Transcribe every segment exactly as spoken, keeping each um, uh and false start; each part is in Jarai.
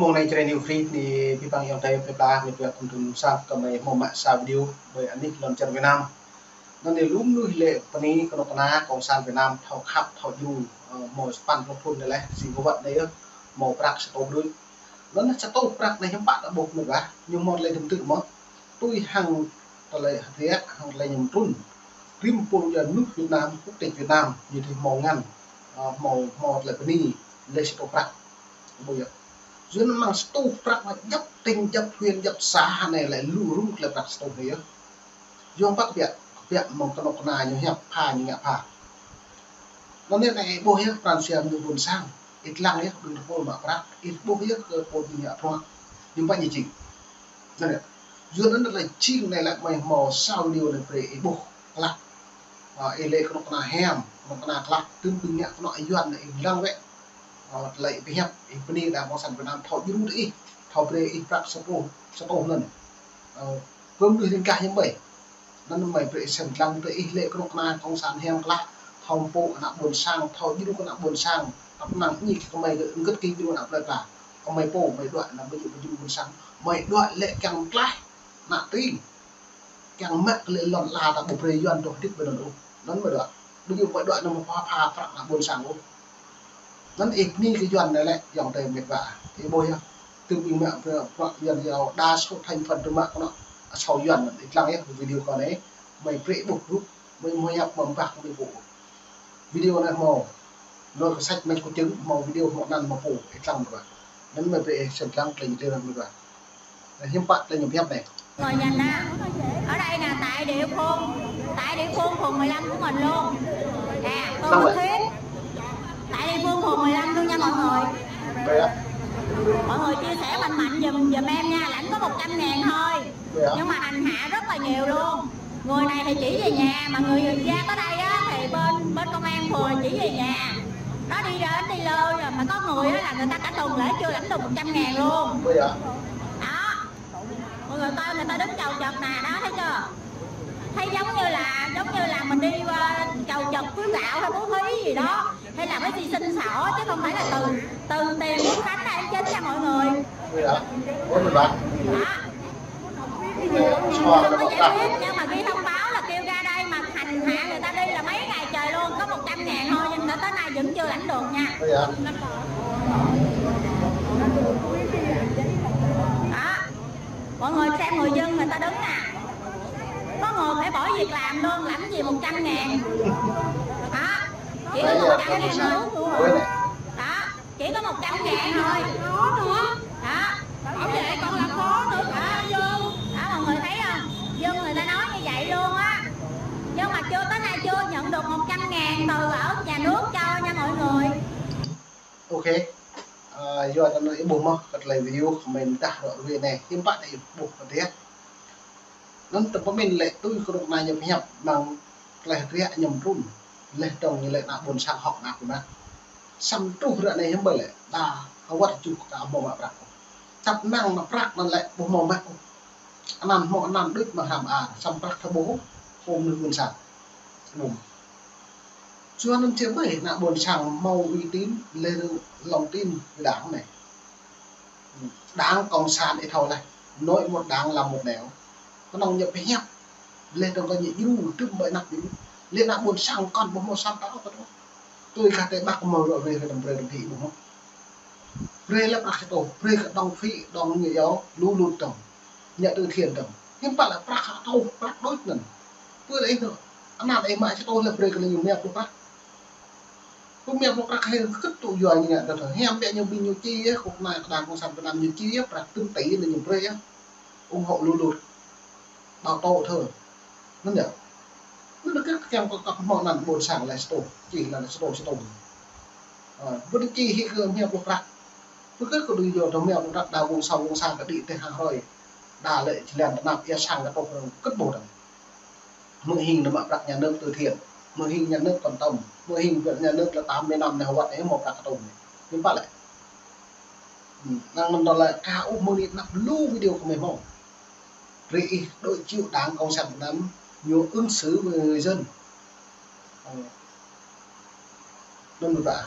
Mông anai Jrai New Free anai abih bang ayŏng adơi plơi pla, mĕt wa kơmơi tŭ sang kơmơi hmâo mă sa video ƀơi anih lŏn čar Việt Nam. Anŭn anai lu mơnuih lĕ bơni kơnuk kơna Cộng sản Việt Nam thâo khăp, thâo djru, ơ, hmâo sapăn pluh thŭn anai lĕ, si kơ wơ̆t anai yơh, hmâo prăk sa rơtuh đôč. Anŭn sa rơtuh prăk anai hiư̆m pă ta ƀuh mĕt wa, ñu hmâo tơlơi tơm tư̆ mơ̆. Tui hăng tơlơi hơdră, hăng tơlơi ñăm trŭn. Rĭm pô yua mơnuih Việt Nam, quốc tịch Việt Nam, ñu tui hmâo ngăn, ơ, hmâo, hmâo tơlơi bơni, lĕ sa rơtuh prăk. Ƀu yơh. Yua anŭn mơ̆ng sa rơtuh prăk anai djŏp tỉnh, djŏp huyện, djŏp xã anai lĕ lu rŭng tơlơi prăk sa rơtuh anai yơh. Yua hơget biă, biă mơ̆ng kơnuk kơna ñu hiăp pha, ñu ngă pha. Anŭn anai ih ƀuh yơh pran jua mơnuih ƀôn sang. Ih lăng yơh, đưm tơpul mă prăk, ih ƀuh yơh kơ pô ñu ngă bruă. Ñu ƀu ñu jing. Anŭn yơh. Yua anŭn lĕ jing anai lĕ mơi hmâo sa video anai brơi ih ƀuh klă. Ơ, ih lĕ kơnuk kơna hiam, kơnuk kơna klă, tơm ƀing ngă kơnuk kơna Yuan anai ih lăng wơ̆t. Ơ, tơlơi ih pơhiăp, ih bơni đảng Cộng sản Việt Nam thâo djru tơ ih, thâo brơi ih prăk sa rơtuh, sa rơtuh anŭn. Ơ, pơm đuaĭ ring kah ñu mơi. Anŭn mơi brơi sem lăng tơ ih lĕ kơnuk kơna Cộng sản hiam klă, thâo pô ană ƀôn sang, thâo djru kơ ană ƀôn sang, tăp năng ñik kơ mơi kơ ơngkơt kơ djru ană plơi pla. Kơ mơi pô, mơi đuaĭ ană ƀu djru, ƀu djru ƀôn sang, mơi đuaĭ lĕ kiăng mơklaih ană tring. Kiăng mă kơ lĕ lŏn ala ta ƀu brơi Yuan dŏ hơdip ƀơi anŭn ôh. Anŭn mơi đuaĭ. Ƀu djơ̆ mơi đuaĭ anŭn mơ̆ pha, pha prăk ană ƀôn sang ôh. Anŭn ih bơni kơ Yuan anai lĕ, ayŏng adơi mĕt wa. Ih ƀuh yơh. Tơm ƀing mă prăk, prăk Yuan yơh, đa số thành phần tơm mă kơnuk kơna asâo Yuan anŭn. Ih lăng yơh, video kâo anai. Mơi brơi ƀuh rup, mơi hmâo hiăp mơ̆ng bah kơ mơi ƀuh. Video anai hmâo. Anŭn kơ sách mĕt kơ čưng, hmâo video hmâo anăn hmâo pô. Ih lăng mĕt wa. Anŭn mơi brơi ih sem lăng tơlơi video anai mĕt wa. Hiư̆m pă tơlơi ñu pơhiăp anai. Ngồi nhìn nè, ở đây là tại địa phương, tại địa phương phường mười lăm của mình luôn. Nè, tôi có clip tại địa phương phường mười lăm luôn nha mọi người. Mọi người chia sẻ mạnh mạnh giùm, giùm em nha, lãnh có một trăm ngàn thôi. Nhưng mà hành hạ rất là nhiều luôn. Người này thì chỉ về nhà, mà người da có đây á, thì bên, bên công an phường chỉ về nhà. Nó đi đến đi lơ rồi, mà có người á là người ta cả tuần lễ chưa lãnh được một trăm ngàn luôn. Đó. Mọi người coi người ta đứng chầu chật nè, đó, thấy chưa? Thấy giống như là, giống như là mình đi, ờ, chầu chật phiếu gạo hay bố thí gì đó, hay là mấy gì xin xỏ chứ không phải là từ, từ tiền của Khánh hay chính nha mọi người. Đó. Không có giải quyết, nhưng mà ghi thông báo là kêu ra đây mà hành hạ người ta đi là mấy ngày trời luôn, có một trăm ngàn thôi nhưng mà tới nay vẫn chưa lãnh được nha. Đó. Mọi người xem người dân người ta đứng nè. Có người phải bỏ việc làm luôn, làm gì một trăm ngàn. Đó. Chỉ có một trăm ngàn thôi. Đó. Chỉ có một trăm ngàn thôi. Đó. Bảo vệ còn làm khó nữa. Đó, mọi người thấy không? Dân người ta nói như vậy luôn á. Nhưng mà chưa, tới nay chưa nhận được một trăm ngàn từ ở nhà nước cho nha mọi người. Ok. Ơ, yua anŭn ih ƀuh mơ̆ kơ tơlơi video kơ mơi mơdah rŏ ruai anai. Hiư̆m pă ih ƀuh kơ tih. Anŭn tơpă mơ̆n lĕ tui kơnuk kơna ñu pơhiăp mơ̆ng tơlơi hơdră ñăm trŭn. Lĕ dŏng ñu lĕ ană ƀôn sang hŏk ană ƀôn sang. Samơ̆ truh ră anai hiư̆m ƀơi lĕ. Đa hơwăt juh kơ hmâo mă prăk. Tăp năng mă prăk anŭn lĕ ƀu hmâo mă ôh. Anăn hmâo anăn đôč mă hrăm a, samơ̆ prăk thâo ƀuh. Hmâo mơnuih ƀôn sang. Ƀu. Yua anŭn či ƀơi ană ƀôn sang hmâo uy tín, lĕ lòng tin kơ đảng anai. Đảng Cộng sản ih thâo laih, nói một đảng làm một nẻo. Kơnơ̆ng ñu pơhiăp, lĕ dŏng kơ ñu djru, tơm ƀơi anăp djru. Lĕ ană ƀôn sang kŏn ƀu hmâo sat tao kơ tơ̆. Tui kơ tơlơi ƀă kơ mơi rŏ ruai hơdôm brơi rơnti ƀu hmâo. Brơi lĕ prăk sa rơtuh, brơi kơ dŏng phĭ, dŏng ñu yua, lu lut dŏng. Ngă từ thiện dŏng. Hiư̆m pă lĕ prăk sa rơtuh, prăk đôč anŭn. Pơ lĕ ih anăn ih mă sa rơtuh lĕ brơi kơ ñu mơ̆ pluh prăk. Pơmĭn pluh prăk hơget tŭ yua ñu ngă tơ. Hiam biă ñu ƀing ñu či yơh, kơnuk kơna đảng Cộng sản Việt Nam ñu či yơh, prăk tơm tỉ anŭn ñu brơi yơh. Ủng hộ lu lut. Bao tô thơ. Anŭn yơh. Anŭn kơ kiăng kơ kăp hmâo anăn ƀôn sang lĕ sa rơtuh, či lĕ sa rơtuh, sa rơtuh. Ơ, ƀu či hĭ kơ mơ̆ pluh prăk. Pơkơ kơ đuaĭ yua tơ mơ̆ pluh prăk đa wŏng sang wŏng sang kơ đĭ tơ̆ hăng hrơi. Đa lĕ či lĕ tơnap ia sang kơ tŏk rơ̆ng kơt ƀuh dơ̆ng. Mơ̆ hing nao mă prăk nhà nước từ thiện, mơ̆ hing nhà nước quan tâm, mơ̆ hing nhà nước là tám mươi năm anai hơwăt anai hmâo prăk kơtŭm anai. Hiư̆m pă lĕ. Năng mơ̆n tơlơi ka ƀuh mơ̆ng anai anăp lu video kơ mơi hmâo. Brơi ih đối chiếu Đảng Cộng sản Việt Nam, ñu ứng xử với người dân. Ơ. Anŭn mơ̆ ta.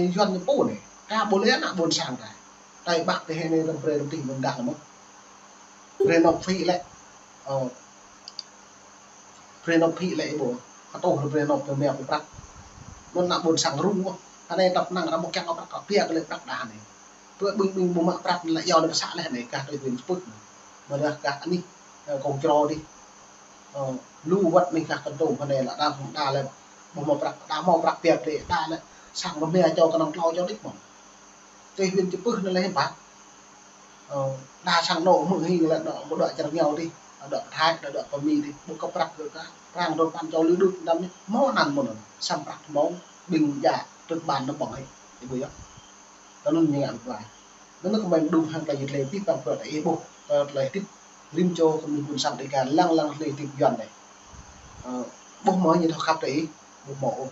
anai Yuan ñu pô anai. Kah ƀu lĕ ană ƀôn sang ta. Tây Bắc tơ hĭ anai tơm brơi tơm tih mơ̆ng gah lĕ mơ̆n. Brơi nộp phí lĕ. Ơ, brơi nộp phí lĕ ih ƀuh. Kơ tŏ brơi nộp tơ mia pơprăk. Anŭn ană ƀôn sang rŭng mơ̆n. Anai tăp năng ră mơ̆ng kiăng kơ prăk kơ pia kơ lĕ prăk đah anai. Tui ƀing ƀing ƀu mă prăk lĕ yua anai pơsă lĕ anai kah tui ƀing tơpưk. Mơ̆ dah kah anih, ơ, kông čro dih. Ơ, lu wơ̆t anai kah kơdŏng anai lă đah hăng đah lĕ. Ƀu mă prăk, đah mă prăk pia kơ lĕ đah lĕ. Sang rơmia čô kơnơ̆ng tlâo čô đih mơ̆n. Tui huyện Chư Pưh anai lĕ hiư̆m pă. Ơ, đa sang anŏ mơ̆ng hĭ lĕ đŏk, ƀu đŏk čar rơngiao dih, đŏk Thái, đŏk, đŏk pơ Mi dih, ƀu kơ prăk kơ kah, prang rơ̆ păn čô lư đut đăm anai, mơ̆ anăn mơ̆n, samơ̆ prăk mơ̆ng, ƀing djă, truk ban anŭn ƀơ̆ng hĭ, ih ƀuh yơh. Tơ anŭn ñu ngă rơ̆ pă. Anŭn kơmơi mơđung hăng tơlơi yit lĕ pih păng prăk tơ ih ƀuh, tơ tơlơi hơdip rĭm čô kơ mơnuih ƀôn sang Dêga lăng lăng tơlơi hơdip Yuan anai. Ơ, ƀuh mơ̆ ñu thâo khăp tơ ih, ƀuh mơ̆ ôh.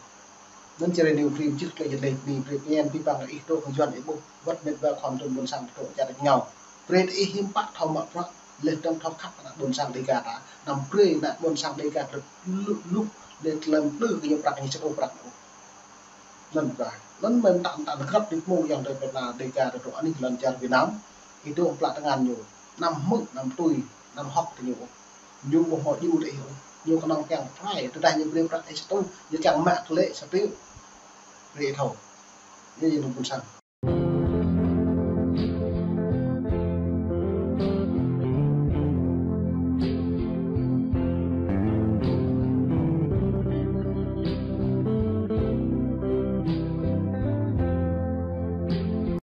Anŭn čơrơniu brơi mơčih tơlơi yit lĕ mi brơi pơñen pih păng ih tŏ kơ Yuan ih ƀuh, wơ̆t mĕt wa khŏm tŭ ƀôn sang tŏ čar rơngiao. Brơi tơ ih hiư̆m pă thâo mă prăk, leh dơ̆ng thâo khăp ană ƀôn sang Dêga ta, anăm brơi ană ƀôn sang Dêga tơlơi lu-, luh, leh tơlơi plư kơ ñu prăk ñu čơkô prăk ñu. Anŭn ƀă. Anŭn mơ̆n tăn tăn krăp đĭ mông yang tơ pơna Dêga tơ tŏ anih lŏn čar Việt Nam. Ih tŏ plă tơngan ñu. Anăm hmư̆, anăm tui, anăm hŏk tơ ñu. Ñu ƀu hmâo djru tơ ih ôh. Ñu kơnơ̆ng kiăng prai, tơdah ñu brơi prăk ih sa tŭ, ñu kiăng mă tơlơi sa triệu. Brơi ih thâo. Ñu yơh ană ƀôn sang.